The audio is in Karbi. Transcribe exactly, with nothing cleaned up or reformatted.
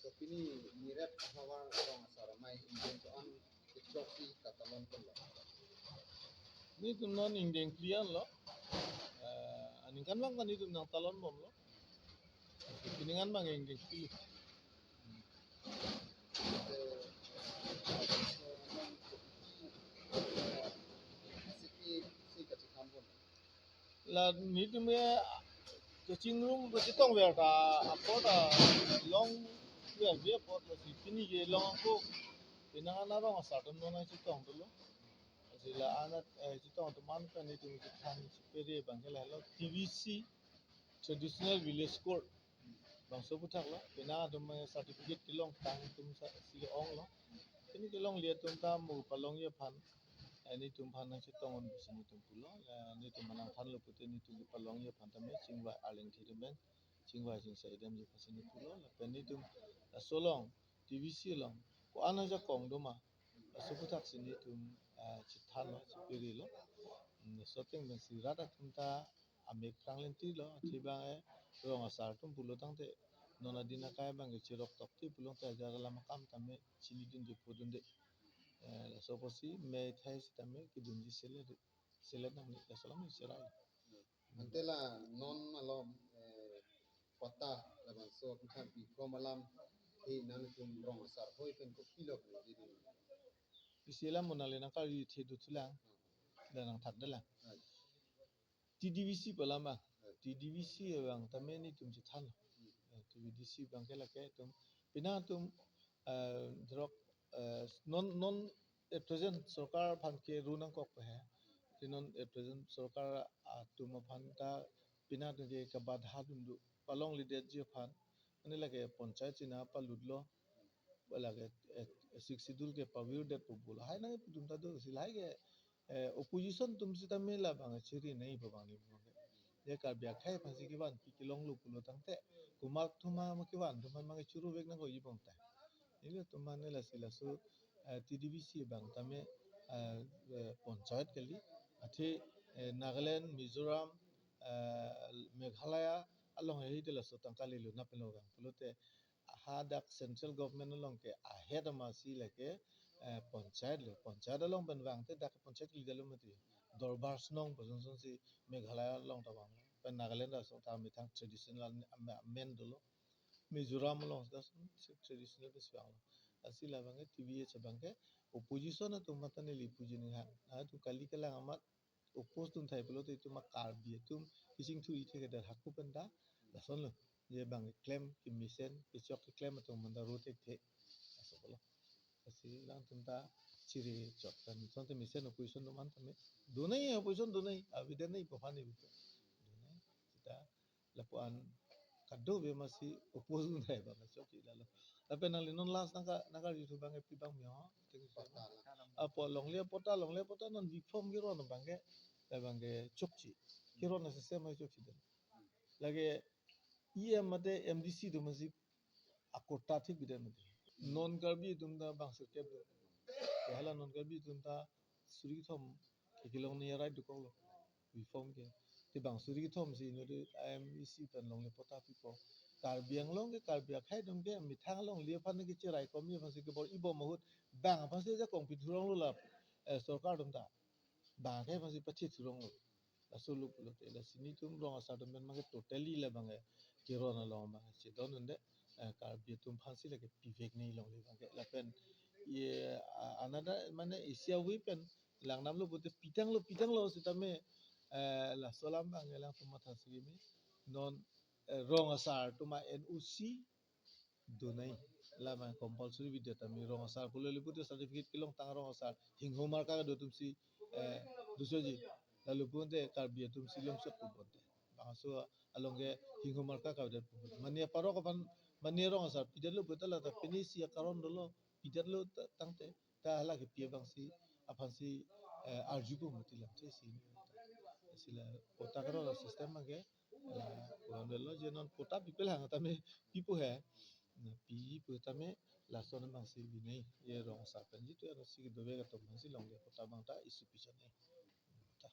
So pini niret ahavar rong asar amei ingdeng ko-an kechokji ta talon ponlo? Nelitum non ingdeng phli anlo. Eh, aningkanvang ta nelitum nangtalon bomlo. Pini ngan abang ingdeng phli. La nelitum ke kachingrum kachetongver ta apor ta longverve apot lasi pini ke long ako. Penang an arong asar atum non nangchetong dolo. Lasi la-an, eh, chetong atum an pen nelitum chethan chepere abang ke lahelo T V C, Traditional Village Court. Bangso aphuthak lo, penang atum certificate kelongtang atum sa si onglo. Pini kelongle atum ta mo palongji aphan, eh, nelitum aphan nangchetong un pusi nelitum pulo, eh, nelitum aphan nangthanlo pute nelitum kepalongji aphan tame chingvai arleng thedem pen, chingvai chingsa-i damji pusi nelitum pulo, lapen nelitum laso along, T V C along, ko-an ajakong doma, laso aphuthak si nelitum, eh, chethanlo, cheperelo. Hmm, laso ateng pensi rat atum ta amek kranglentilo, athe abang, eh, rong asar atum pulo tangte, non adin akai abang ke cherok tokte pulo tangte, ajat alam akam tame chinidunde phodunde. Eh, laso apotsi mei thai sitame kedunji selet, selet nangne, laso alam cherai. Ante la non malom, eh, patta labangso aphuthak bikrom alam he nangtum rong asar hoi pen kopilo kali di. Isi alam mo nangli nangkarju the dothulang, la nangthakdelang. Ai. T D V C pu alam ah. Ai. T D V C abang tame nelitum chethan. Hmm. Eh, T D V C abang ke lake atum, penang atum, eh, drok, eh, non, non at present sorkar aphan ke ru nangkok pe he. Te non at present sorkar atum aphan ta penang atum ke kabadha dun do. Palongledetji aphan. Mane lake panchayat si nangpalutlo. Lake, eh, Sixth Schedule ke pavirdetpo pu lahai nangkipu atum ta do, si lahai ke, eh, opposition atum sitame labang chiri nangji pu abang ni abang ke. Je Karbi akhei aphansi kevanpi kelonglo pulo tangte, komat atum ma kevan atum aphan abang churu vek nangkokji abang ta. Nelitum mane lasi laso, eh, T D V C abang tame, eh, eh, panchayat kali, athe, eh, Nagaland, Mizoram, eh, Meghalaya along he te laso tangka lelo na pelo abang pulote, hadak central government along ke ahead amatsi lake, eh, panchayat lo, panchayat along pen vangte dak panchayat leader lo mati. Dorbar Shnong pu ason ason si Meghalaya along ta vanglo. Pen Nagaland ason ta methang traditional am-, amen dolo. Mizoram along ta ason si traditional pen si vanglo. Lasi labang ke T V H abang ke opposition atum mata neli puji nang ha. Atum kali kelang amat oppose dun thai pulote itum a Karbi atum kachingthur-i thekthedet hako pen ta, lasonlo. Je abang keklem, kemesen, kechok keklem atum manda ro thekthe. Laso pulo. Lasi alangtum ta chiri chok kan. Sonte mesen opposition atum an tame. Donai opposition donai, avedetnei pu aphan ni. Donai. Seta lapu-an kadokave amatsi oppose dun thai abang chokche lalo. Lapen nangli non last nangka, nangkarju thu abang ke pi abang me ho? Patta alam. Apo longle patta, longle patta non big form keron abang ke, abang ke chokche. Keron a system hai chokche dun. Lake E M mate M D C atum amatsi akota thik bidan mati. Non Karbi atum ta bang sirkep do. Hala non Karbi atum ta suri kethom ke kelongle right dokoklo. Big form ke. Te bang suri kethom si inut M E C pen longle patta pipo. Karbi Anglong ke, Karbi akhei atum ke methang longle aphan kecherai komji aphansi kebor-ibom ahut bang aphansi ajakong pithuronglo la, eh, sorkar atum ta. Bang akhei aphansi pathithuronglo. Laso lo pulote lasi nelitum rong asar atum pen abang ke totally labang ke keron along abang ke chedon un'edet, eh, Karbi atum aphansi lake piveknei longle abang ke lapen ye, ah, another mane isi avi pen langdamlo pute pitanglo, pitanglo sitame, eh, laso alam abang ke alangtum matha si kimi non, eh, rong asar atum a N O C donai. Labang compulsory bidet tame rong asar pulo le pute certificate kelongtang rong asar hingho marka kedo atumsi, eh, dosoji. Lalu pute Karbi atumsi lomsot pu pute. Bangso along ke hingho marka kavedet pu. Mane parok aphan, mane rong asar pidetlo pute la ta pensi akaron dolo, pidetlo ta-, tangte ta hala kepi abangsi aphansi, eh, arjupo mati lamthe si. Lasi la patta keron a-system abang ke, eh, kurang dolo je non patta pipel hang tame pipo he. Na, pipo tame lason abangsi binai. Ye rong asar pen jitu N O C kedovek atum abangsi longle patta abang ta issue pichinei. Ta.